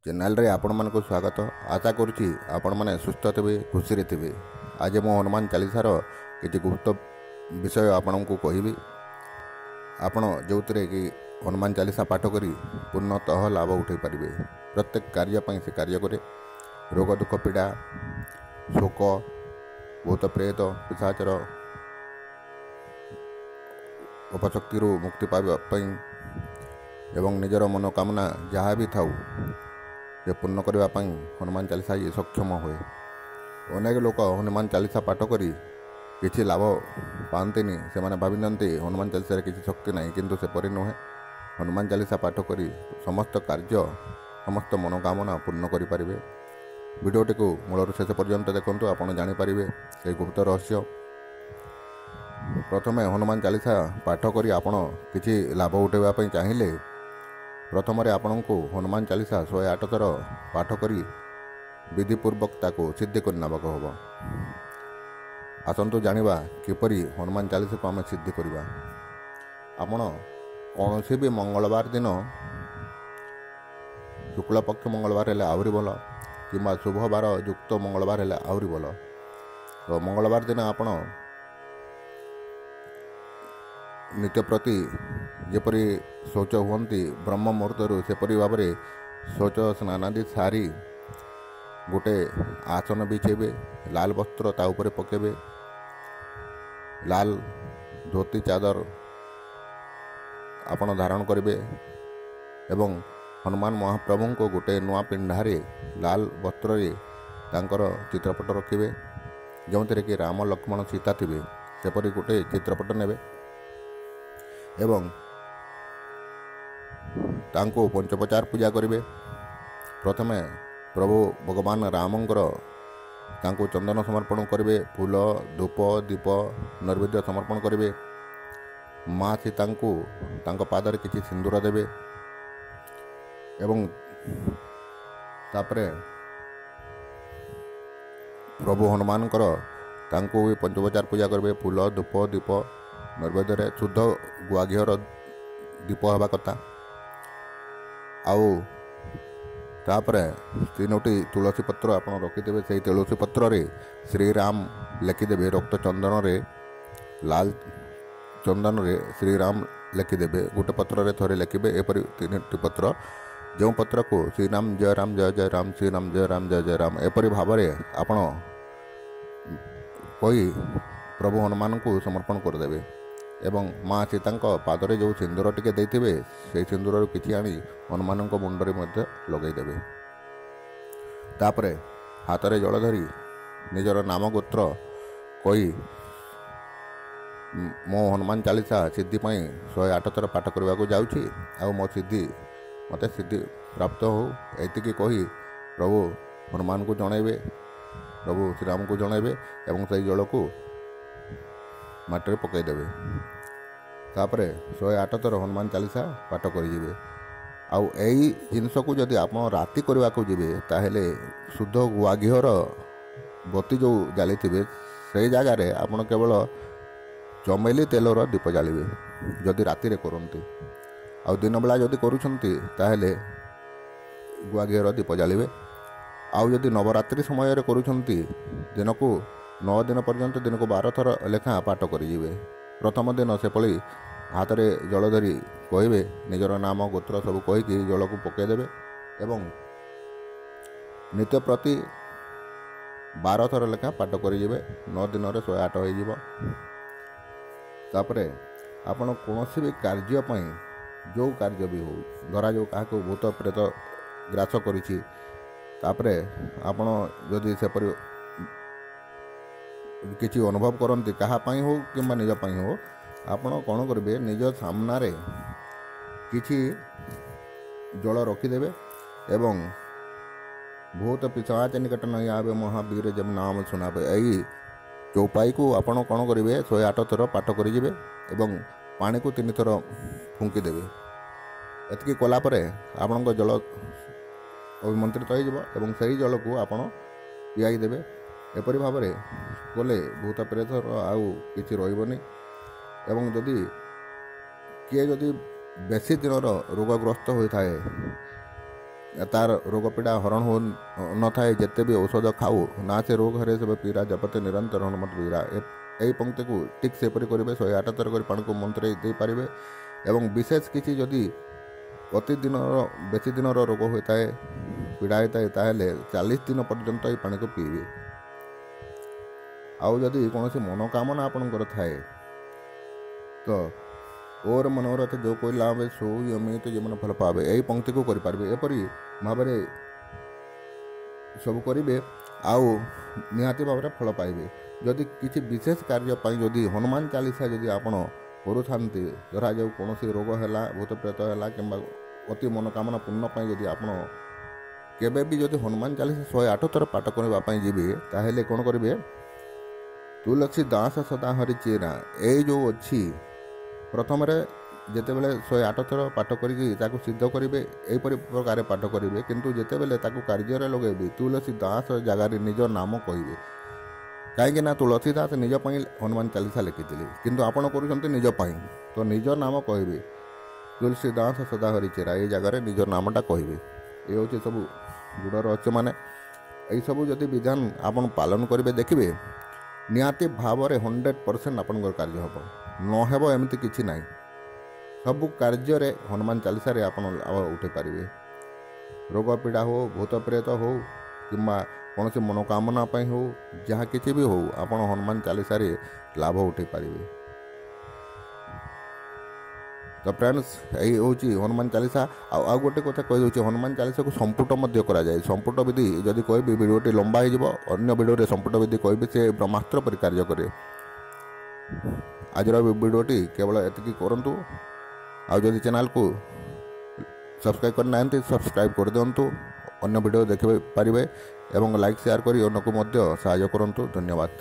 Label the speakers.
Speaker 1: ଚ୍ୟାନେଲରେ ଆପଣମାନଙ୍କୁ ସ୍ୱାଗତ। ଆଶା କରୁଛି ଆପଣମାନେ ସୁସ୍ଥ ଥିବେ, ଖୁସିରେ ଥିବେ। ଆଜି ମୁଁ ହନୁମାନ ଚାଳିଶାର କିଛି ଗୁପ୍ତ ବିଷୟ ଆପଣଙ୍କୁ କହିବି, ଆପଣ ଯେଉଁଥିରେ କି ହନୁମାନ ଚାଳିଶା ପାଠ କରି ପୂର୍ଣ୍ଣତଃ ଲାଭ ଉଠାଇ ପାରିବେ। ପ୍ରତ୍ୟେକ କାର୍ଯ୍ୟ ପାଇଁ ସେ କାର୍ଯ୍ୟ କରେ। ରୋଗ, ଦୁଃଖ, ପୀଡ଼ା, ଶୋକ, ଭୂତ, ପ୍ରେତ, ପିଶାଚର ଅପଶକ୍ତିରୁ ମୁକ୍ତି ପାଇବା ପାଇଁ ଏବଂ ନିଜର ମନୋକାମନା ଯାହା ବି ଥାଉ ସେ ପୂର୍ଣ୍ଣ କରିବା ପାଇଁ ହନୁମାନ ଚାଳିଶା ଇଏ ସକ୍ଷମ ହୁଏ। ଅନେକ ଲୋକ ହନୁମାନ ଚାଳିଶା ପାଠ କରି କିଛି ଲାଭ ପାଆନ୍ତିନି। ସେମାନେ ଭାବିନିଅନ୍ତି ହନୁମାନ ଚାଳିଶାରେ କିଛି ଶକ୍ତି ନାହିଁ, କିନ୍ତୁ ସେପରି ନୁହେଁ। ହନୁମାନ ଚାଳିଶା ପାଠ କରି ସମସ୍ତ କାର୍ଯ୍ୟ, ସମସ୍ତ ମନୋକାମନା ପୂର୍ଣ୍ଣ କରିପାରିବେ। ଭିଡ଼ିଓଟିକୁ ମୂଳରୁ ଶେଷ ପର୍ଯ୍ୟନ୍ତ ଦେଖନ୍ତୁ, ଆପଣ ଜାଣିପାରିବେ ସେଇ ଗୁପ୍ତ ରହସ୍ୟ। ପ୍ରଥମେ ହନୁମାନ ଚାଳିଶା ପାଠ କରି ଆପଣ କିଛି ଲାଭ ଉଠାଇବା ପାଇଁ ଚାହିଁଲେ ପ୍ରଥମରେ ଆପଣଙ୍କୁ ହନୁମାନ ଚାଳିଶା 108 ଥର ପାଠ କରି ବିଧିପୂର୍ବକ ତାକୁ ସିଦ୍ଧି କରି ନେବାକୁ ହେବ। ଆସନ୍ତୁ ଜାଣିବା କିପରି ହନୁମାନ ଚାଳିଶାକୁ ଆମେ ସିଦ୍ଧି କରିବା। ଆପଣ କୌଣସି ବି ମଙ୍ଗଳବାର ଦିନ, ଶୁକ୍ଳପକ୍ଷ ମଙ୍ଗଳବାର ହେଲେ ଆହୁରି ଭଲ, କିମ୍ବା ଶୁଭ ବାର ଯୁକ୍ତ ମଙ୍ଗଳବାର ହେଲେ ଆହୁରି ଭଲ। ତ ମଙ୍ଗଳବାର ଦିନ ଆପଣ ନିତ୍ୟ ପ୍ରତି ଯେପରି ଶୌଚ ହୁଅନ୍ତି ବ୍ରହ୍ମ ମୁହୂର୍ତ୍ତରୁ, ସେପରି ଭାବରେ ଶୌଚ ସ୍ନାନାଦି ସାରି ଗୋଟେ ଆସନ ବିଛେଇବେ, ଲାଲ ବସ୍ତ୍ର ତା ଉପରେ ପକାଇବେ, ଲାଲ ଧୋତି ଚାଦର ଆପଣ ଧାରଣ କରିବେ ଏବଂ ହନୁମାନ ମହାପ୍ରଭୁଙ୍କୁ ଗୋଟେ ନୂଆ ପିଣ୍ଡାରେ ଲାଲ ବସ୍ତ୍ରରେ ତାଙ୍କର ଚିତ୍ରପଟ ରଖିବେ, ଯେଉଁଥିରେ କି ରାମ, ଲକ୍ଷ୍ମଣ, ସୀତା ଥିବେ, ସେପରି ଗୋଟେ ଚିତ୍ରପଟ ନେବେ ଏବଂ ତାଙ୍କୁ ପଞ୍ଚୋପଚାର ପୂଜା କରିବେ। ପ୍ରଥମେ ପ୍ରଭୁ ଭଗବାନ ରାମଙ୍କର ତାଙ୍କୁ ଚନ୍ଦନ ସମର୍ପଣ କରିବେ, ଫୁଲ, ଧୂପ, ଦୀପ, ନୈବେଦ୍ୟ ସମର୍ପଣ କରିବେ। ମା ସୀତାଙ୍କୁ ତାଙ୍କ ପାଦରେ କିଛି ସିନ୍ଦୁର ଦେବେ ଏବଂ ତାପରେ ପ୍ରଭୁ ହନୁମାନଙ୍କର ତାଙ୍କୁ ବି ପଞ୍ଚୋପଚାର ପୂଜା କରିବେ। ଫୁଲ, ଧୂପ, ଦୀପ, ନୈବେଦ୍ୟରେ ଶୁଦ୍ଧ ଗୁଆ ଘିଅର ଦୀପ ହେବା କଥା। ଆଉ ତାପରେ 3ଟି ତୁଳସୀ ପତ୍ର ଆପଣ ରଖିଥିବେ, ସେଇ ତୁଳସୀ ପତ୍ରରେ ଶ୍ରୀରାମ ଲେଖିଦେବେ। ରକ୍ତ ଚନ୍ଦନରେ, ଲାଲ ଚନ୍ଦନରେ ଶ୍ରୀରାମ ଲେଖିଦେବେ। ଗୋଟେ ପତ୍ରରେ ଥରେ ଲେଖିବେ, ଏପରି 3ଟି ପତ୍ର, ଯେଉଁ ପତ୍ରକୁ ଶ୍ରୀରାମ ଜୟ ରାମ ଜୟ ଜୟ ରାମ, ଶ୍ରୀରାମ ଜୟ ରାମ ଜୟ ଜୟ ରାମ ଏପରି ଭାବରେ ଆପଣ କହି ପ୍ରଭୁ ହନୁମାନଙ୍କୁ ସମର୍ପଣ କରିଦେବେ ଏବଂ ମା ସୀତାଙ୍କ ପାଦରେ ଯେଉଁ ସିନ୍ଦୁର ଟିକେ ଦେଇଥିବେ, ସେଇ ସିନ୍ଦୁରରୁ କିଛି ଆଣି ହନୁମାନଙ୍କ ମୁଣ୍ଡରେ ମଧ୍ୟ ଲଗାଇଦେବେ। ତାପରେ ହାତରେ ଜଳ ଧରି ନିଜର ନାମ ଗୋତ୍ର କହି ମୋ ହନୁମାନ ଚାଳିଶା ସିଦ୍ଧି ପାଇଁ 108 ଥର ପାଠ କରିବାକୁ ଯାଉଛି, ଆଉ ମୋ ସିଦ୍ଧି ମୋତେ ସିଦ୍ଧି ପ୍ରାପ୍ତ ହେଉ, ଏତିକି କହି ପ୍ରଭୁ ହନୁମାନଙ୍କୁ ଜଣାଇବେ, ପ୍ରଭୁ ଶ୍ରୀରାମଙ୍କୁ ଜଣାଇବେ ଏବଂ ସେଇ ଜଳକୁ ମାଟିରେ ପକାଇଦେବେ। ତାପରେ 108 ଥର ହନୁମାନ ଚାଳିଶା ପାଠ କରିଯିବେ। ଆଉ ଏଇ ଜିନିଷକୁ ଯଦି ଆପଣ ରାତି କରିବାକୁ ଯିବେ, ତାହେଲେ ଶୁଦ୍ଧ ଗୁଆ ଘିଅର ବତି ଯେଉଁ ଜାଳିଥିବେ, ସେଇ ଜାଗାରେ ଆପଣ କେବଳ ଚମେଲି ତେଲର ଦୀପ ଜାଳିବେ ଯଦି ରାତିରେ କରନ୍ତି। ଆଉ ଦିନବେଳା ଯଦି କରୁଛନ୍ତି, ତାହେଲେ ଗୁଆ ଘିଅର ଦୀପ ଜାଳିବେ। ଆଉ ଯଦି ନବରାତ୍ରି ସମୟରେ କରୁଛନ୍ତି, ଦିନକୁ 9 ଦିନ ପର୍ଯ୍ୟନ୍ତ ଦିନକୁ 12 ଥର ଲେଖାଁ ପାଠ କରିଯିବେ। ପ୍ରଥମ ଦିନ ସେଭଳି ହାତରେ ଜଳ ଧରି କହିବେ, ନିଜର ନାମ ଗୋତ୍ର ସବୁ କହିକି ଜଳକୁ ପକାଇଦେବେ ଏବଂ ନିତ୍ୟ ପ୍ରତି 12 ଥର ଲେଖାଁ ପାଠ କରିଯିବେ। 9 ଦିନରେ 108 ହୋଇଯିବ। ତାପରେ ଆପଣ କୌଣସି ବି କାର୍ଯ୍ୟ ପାଇଁ, ଯେଉଁ କାର୍ଯ୍ୟ ବି ହେଉ, ଧରାଯାଉ କାହାକୁ ଭୂତ ପ୍ରେତ ଗ୍ରାସ କରିଛି, ତାପରେ ଆପଣ ଯଦି ସେପରି କିଛି ଅନୁଭବ କରନ୍ତି, କାହା ପାଇଁ ହେଉ କିମ୍ବା ନିଜ ପାଇଁ ହେଉ, ଆପଣ କ'ଣ କରିବେ? ନିଜ ସାମ୍ନାରେ କିଛି ଜଳ ରଖିଦେବେ ଏବଂ ଭୂତ ପିଶାଚ ନିକଟ ନହିଁ ଆବେ, ମହାବୀର ଜବ ନାମ ଶୁଣାବେ, ଏଇ ଚୌପାଇକୁ ଆପଣ କ'ଣ କରିବେ? 108 ଥର ପାଠ କରିଯିବେ ଏବଂ ପାଣିକୁ 3 ଥର ଫୁଙ୍କିଦେବେ। ଏତିକି କଲା ପରେ ଆପଣଙ୍କ ଜଳ ଅଭିମନ୍ତ୍ରିତ ହୋଇଯିବ ଏବଂ ସେହି ଜଳକୁ ଆପଣ ପିଆଇ ଦେବେ। ଏପରି ଭାବରେ କଲେ ଭୂତ ପ୍ରେତର ଆଉ କିଛି ରହିବନି। ଏବଂ ଯଦି କିଏ ଯଦି ବେଶୀ ଦିନର ରୋଗଗ୍ରସ୍ତ ହୋଇଥାଏ, ତାର ରୋଗ ପୀଡ଼ା ହରଣ ହୋଉ ନଥାଏ, ଯେତେ ବି ଔଷଧ ଖାଉ ନା ସେ ରୋଗ ହରେ ସେ ପୀଡ଼ା, ଜପତେ ନିରନ୍ତର ହନୁମତ ବୀରା। ଏଇ ପଙ୍କ୍ତିକୁ ଠିକ୍ ସେପରି କରିବେ। 108 ଥର କରି ପାଣିକୁ ମନ୍ତ୍ରେଇ ଦେଇପାରିବେ। ଏବଂ ବିଶେଷ କିଛି ଯଦି ଅତି ଦିନର ବେଶୀ ଦିନର ରୋଗ ହୋଇଥାଏ, ପୀଡ଼ା ହୋଇଥାଏ, ତାହେଲେ 40 ଦିନ ପର୍ଯ୍ୟନ୍ତ ଏଇ ପାଣିକୁ ପିଇବେ। ଆଉ ଯଦି କୌଣସି ମନୋକାମନା ଆପଣଙ୍କର ଥାଏ, ତ ଓର ମନୋରଥ ଯୋ କୋଇ ଲାଭେ ସୋଇ ଅମିତ ଜୀବନ ଫଳ ପାବେ, ଏଇ ପଙ୍କ୍ତିକୁ କରିପାରିବେ। ଏପରି ଭାବରେ ସବୁ କରିବେ ଆଉ ନିହାତି ଭାବରେ ଫଳ ପାଇବେ। ଯଦି କିଛି ବିଶେଷ କାର୍ଯ୍ୟ ପାଇଁ ଯଦି ହନୁମାନ ଚାଳିଶା ଯଦି ଆପଣ କରୁଥାନ୍ତି, ଧରାଯାଉ କୌଣସି ରୋଗ ହେଲା, ଭୂତ ପ୍ରେତ ହେଲା, କିମ୍ବା ଅତି ମନୋକାମନା ପୂର୍ଣ୍ଣ ପାଇଁ ଯଦି ଆପଣ କେବେ ବି ଯଦି ହନୁମାନ ଚାଳିଶା 108 ଥର ପାଠ କରିବା ପାଇଁ ଯିବେ, ତାହେଲେ କ'ଣ କରିବେ? ତୁଳସୀ ଦାସ ସଦା ହରି ଚେରା, ଏଇ ଯେଉଁ ଅଛି, ପ୍ରଥମରେ ଯେତେବେଳେ 108 ଥର ପାଠ କରିକି ତାକୁ ସିଦ୍ଧ କରିବେ, ଏହିପରି ପ୍ରକାର ପାଠ କରିବେ। କିନ୍ତୁ ଯେତେବେଳେ ତାକୁ କାର୍ଯ୍ୟରେ ଲଗାଇବେ, ତୁଳସୀ ଦାସ ଜାଗାରେ ନିଜ ନାମ କହିବେ। କାହିଁକି ନା ତୁଳସୀ ଦାସ ନିଜ ପାଇଁ ହନୁମାନ ଚାଳିଶା ଲେଖିଥିଲେ, କିନ୍ତୁ ଆପଣ କରୁଛନ୍ତି ନିଜ ପାଇଁ, ତ ନିଜ ନାମ କହିବେ। ତୁଳସୀ ଦାସ ସଦା ହରି ଚେରା, ଏଇ ଜାଗାରେ ନିଜ ନାମଟା କହିବେ। ଏ ହେଉଛି ସବୁ ଗୁଡ଼ ରହସ୍ୟ। ମାନେ ଏଇସବୁ ଯଦି ବିଧାନ ଆପଣ ପାଳନ କରିବେ, ଦେଖିବେ ନିହାତି ଭାବରେ 100% ଆପଣଙ୍କର କାର୍ଯ୍ୟ ହେବ। ନ ହେବ ଏମିତି କିଛି ନାହିଁ। ସବୁ କାର୍ଯ୍ୟରେ ହନୁମାନ ଚାଳିଶାରେ ଆପଣ ଲାଭ ଉଠାଇ ପାରିବେ। ରୋଗ ପୀଡ଼ା ହେଉ, ଭୂତ ପ୍ରେତ ହେଉ, କିମ୍ବା କୌଣସି ମନୋକାମନା ପାଇଁ ହେଉ, ଯାହା କିଛି ବି ହେଉ, ଆପଣ ହନୁମାନ ଚାଳିଶାରେ ଲାଭ ଉଠାଇ ପାରିବେ। ତ ଫ୍ରେଣ୍ଡସ୍, ଏଇ ହେଉଛି ହନୁମାନ ଚାଳିଶା। ଆଉ ଗୋଟେ କଥା କହିଦେଉଛି, ହନୁମାନ ଚାଳିଶାକୁ ସମ୍ପୁଟ ମଧ୍ୟ କରାଯାଏ। ସମ୍ପୁଟ ବିଧି ଯଦି କହିବି, ଭିଡ଼ିଓଟି ଲମ୍ବା ହେଇଯିବ। ଅନ୍ୟ ଭିଡ଼ିଓରେ ସମ୍ପୁଟ ବିଧି କହିବି, ସେ ବ୍ରହ୍ମାସ୍ତ୍ର ପରି କାର୍ଯ୍ୟ କରେ। ଆଜିର ଭିଡ଼ିଓଟି କେବଳ ଏତିକି କରନ୍ତୁ। ଆଉ ଯଦି ଚ୍ୟାନେଲକୁ ସବସ୍କ୍ରାଇବ୍ କରିନାହାନ୍ତି, ସବସ୍କ୍ରାଇବ୍ କରିଦିଅନ୍ତୁ, ଅନ୍ୟ ଭିଡ଼ିଓ ଦେଖିପାରିବେ, ଏବଂ ଲାଇକ୍ ସେୟାର କରି ଅନ୍ୟକୁ ମଧ୍ୟ ସାହାଯ୍ୟ କରନ୍ତୁ। ଧନ୍ୟବାଦ।